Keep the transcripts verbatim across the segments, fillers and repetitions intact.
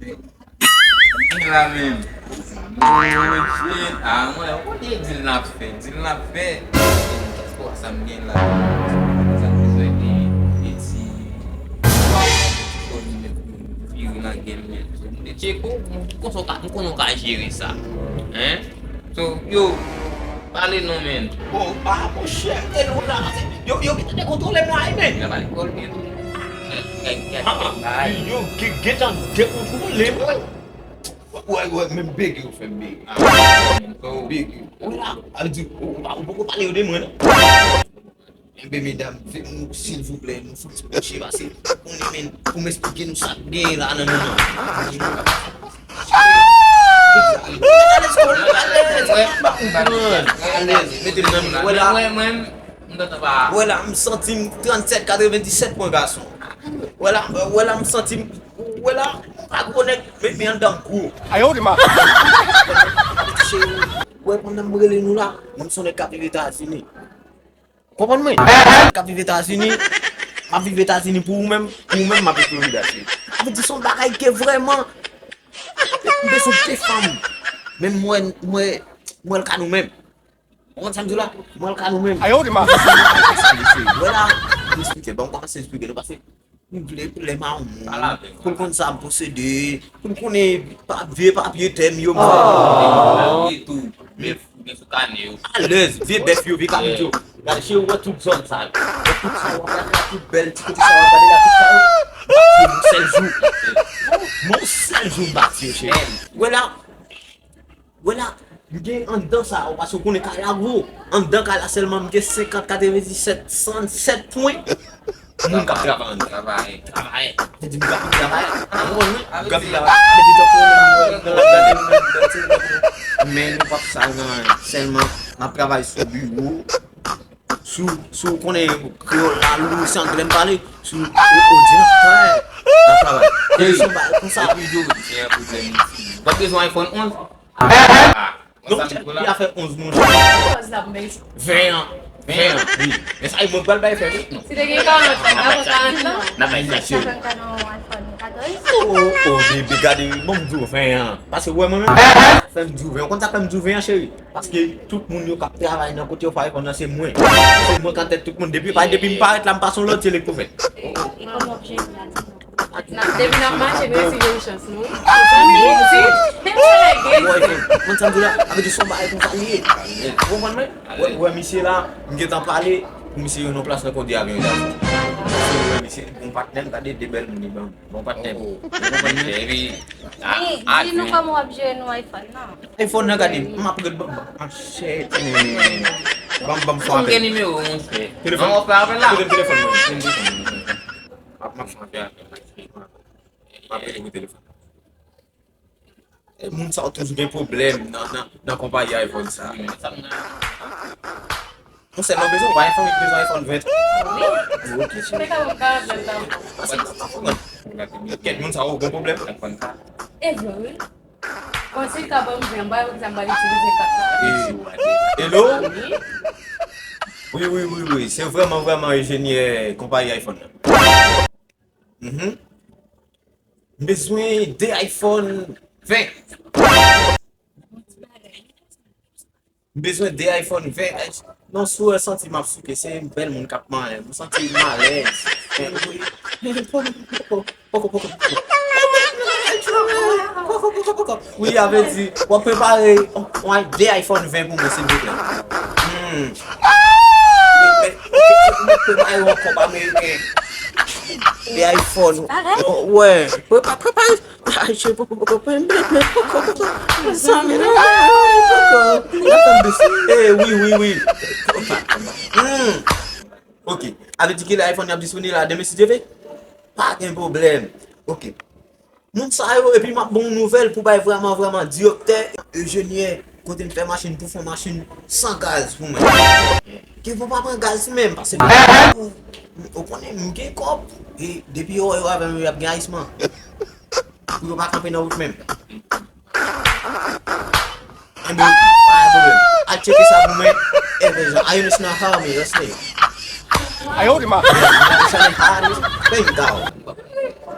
Vin la menm. Mwen, mwen, ah, mwen, ou konnen deal n ap fè, deal n ap fè. Sa m gen la. Sa m bezwen de, de ti, ti kòb nèt pou vire nan game nèt. So, m te tcheke w, m konn sa w ka, m konnen w ka jere sa. Hein? So, yo, pale non, men. Oh, ah, monchè, e nou la, yo, yo gentan dekontwole m la, wi, men. Yo pale kòl byen tou. Ah, yo gen-, gentan dekontwole m. Wè, wè, men bege yo fè m bege. Ah, men, so, bege. Wè la, a di, ou, ou, ou poko pale yo de mwen, non? Enben, medam, fè nou, silvouplè, nou fouti pwoche, pase, konnen, men, pou m esplike nou sa k genyen la nan moman. Alèz, mete m nan, wè la. Mwen, mwen, m gentan pa. Wè la, m santi m trannsèt katrevenndisèt pwen gason. Wè la, wè la, m santi m, wè la, pa gwo nèg, men, men anndan m gwo. Ayo, de ma. Wè, pandan m rele nou la, mwen, m se yon nèg k ap viv Etazini. Konprann mwen? K ap viv Etazini, m ap viv Etazini pou ou menm, pou ou menm, m ap viv Florida, cheri. Sa vle di se yon bagay ke vrèman, m bezwen de fanm. Men mwen, mwen, mwen l ka nou menm. Ou konn sa m di w la? Mwen l ka nou menm. Ayo, de ma. Wè la, m esplike, bon, m kòmanse esplike nou, paske m vle pou lè m a yon moun, pou l konn sa m posede, pou l konnen pa, vye papye tè m yo, m fè. Vye tou, bèf, ou gen sou kane yo. Alèz, vye bèf yo, vye kabrit yo. Gade, cheri, ou wè tout zòn sa yo. Wè tout sa w ap gade la, tout bèl ti kote sa w ap gade la, tout sa yo. M bati yo yon sèl jou. M yon sèl jou m bati yo, cheri. Wè la, Wè la, m gen anndan sa, ou paske ou konnen kay la gwo. Anndan kay la sèlman, m gen senkant, katrevenndisèt, sannsèt pwen. Moun k ap travay anndan. Travay. Travay. Sa di m k ap travay. Ou konprann mwen? M k ap travay. Sa vle di tankou nan ladan, nan ladan, se men nou p ap sal nan anyen. Sèlman, n ap travay sou biwo. Si w, si w konnen kreyòl la lou, se anglè m pale, si w, o, òdinatè, n ap travay. Kondisyon ba, konsa. Epi yo di se yon pwoblèm isit. W ap bezwen iPhone onz? Ah, non, ki afè onz, monchè? Onz la, men. Ven an. Ven an, wi. Men sa, mwen pral bay fè, wi. Si te gen karant an, avan karant lan? N ap bay fè, cheri. Sa fè m ka nan yon iPhone katòz. O, o, bebe, gade, bon, m di w ven an. Paske, w wè mwen menm, fè m di w ven an. Ou konn sa k fè m di w ven an, cheri? Paske tout moun yo k ap travay nan kote yo fè iPhone nan, se mwen. Se mwen k antèt tout moun. Depi, pa, depi m parèt la, m pase yon lòt, se li k pou fèt. E kòman w ap jere la, di mwen? Depi n ap mache, nou eseye yon chans, nou. Zanmi, wi, si. Bon, iPhone, konn sa m di w la? Sa vle di se yon bagay konsa li ye. Ou konprann mwen? Wè, wè, misye la, m gentan pale pou misye yon plas nan kondye avyon Etazini. Misye, wè, misye, bon patnè m, gade de bèl moun li ban m. Bon patnè m. Ou konprann mwen? Epi, a, di, di nou kòman w ap jere nou iPhone nan. iPhone nan, gade, m ap ret, ban m, ban m, chè, ban m, ban m fè yon apèl. Ou gen nimewo, monchè. Telefòn. Ban m fè apèl la. Kote m telefòn mwen? M ap, m ap fè yon apèl la. M ap rele pou telefòn. E moun sa yo toujou gen pwoblèm nan, nan, nan konpayi iPhone sa. Mwen sèlman bezwen, ou pa enfòme m bezwen iPhone ven. Wi. Ok, cheri. Kèt, moun sa yo gen pwoblèm. E vre, wi. Bon, si l ka ban m ven, m pa wè poukisa m pa itilize kat la. Hello? Wi. Wi, wi, wi, wi. Se vrèman, vrèman enjenyè konpayi iPhone nan. Mhm. M bezwen de iPhone ven. M bezwen de iPhone ven. Non, si w santi m ap souke, se bèl moun k ap manyen. M santi m alèz. Men, wi. Poko, poko, poko, poko. Wi, a vle di, w ap prepare yon, yon de iPhone ven pou mwen, silvouplè. Hmm. Men, men, men, prepare yon kòb ameriken. De iPhone. Parèy? Wè, prepa-, prepare. Ay, je poko, poko, poko, poko, poko, poko. Zanmi, poko. N ap fè m bese. Eh, wi, wi, wi. Ok. Hmm. Ok. A vle di kilè iPhone y ap disponib la demen, si Dye vle? Pa gen pwoblèm. Ok. Moun sa yo, epi m ap ba w nouvèl pou bay vrèman, vrèman direktè, enjenyè, kote m fè machin pou fè yon machin san gaz pou mwen. Ke pou pa pran gaz menm, paske ou konnen m gen kòb, e depi yo wè yo avè m, y ap gen ayisman. Pou yo pa kanpe nan wout menm. Enben, pa gen pwoblèm. Al tcheke sa pou mwen. Enben, Jean, I understand how me, let's say. Ayo, di ma. Bingo.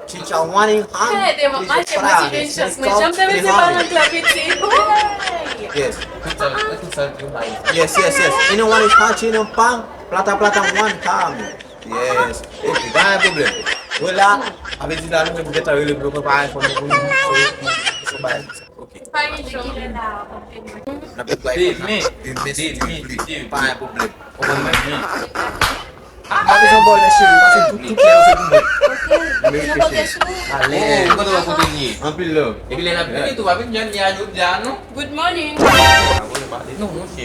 Chicha wani han. Hey, de mwen mache motivation, men janm te mete pa nan klè piti. Yes. Yes, yes, yes. Anyone is touching a pan, plata, plata, one time. Yes. Ok, pa gen pwoblèm. Mwen la, avè di la, nou menm gentan rele pou nou prepare fò nou pou nou. So, so, bye. Ok. Pa gen chans. N ap bay demen, demen, si Dye vle. Pa gen pwoblèm. Ou konn mwen? Pa bezwen bòlè, cheri, paske tout, tout lè yo se pou mwen. Merite, cheri. Alèz. Ou konn wè kote l ye. Anpil love. Epi lè n ap vini tou, pa vin jwenn li a jodi a, non. Good morning. Pa vle pale non, monchè.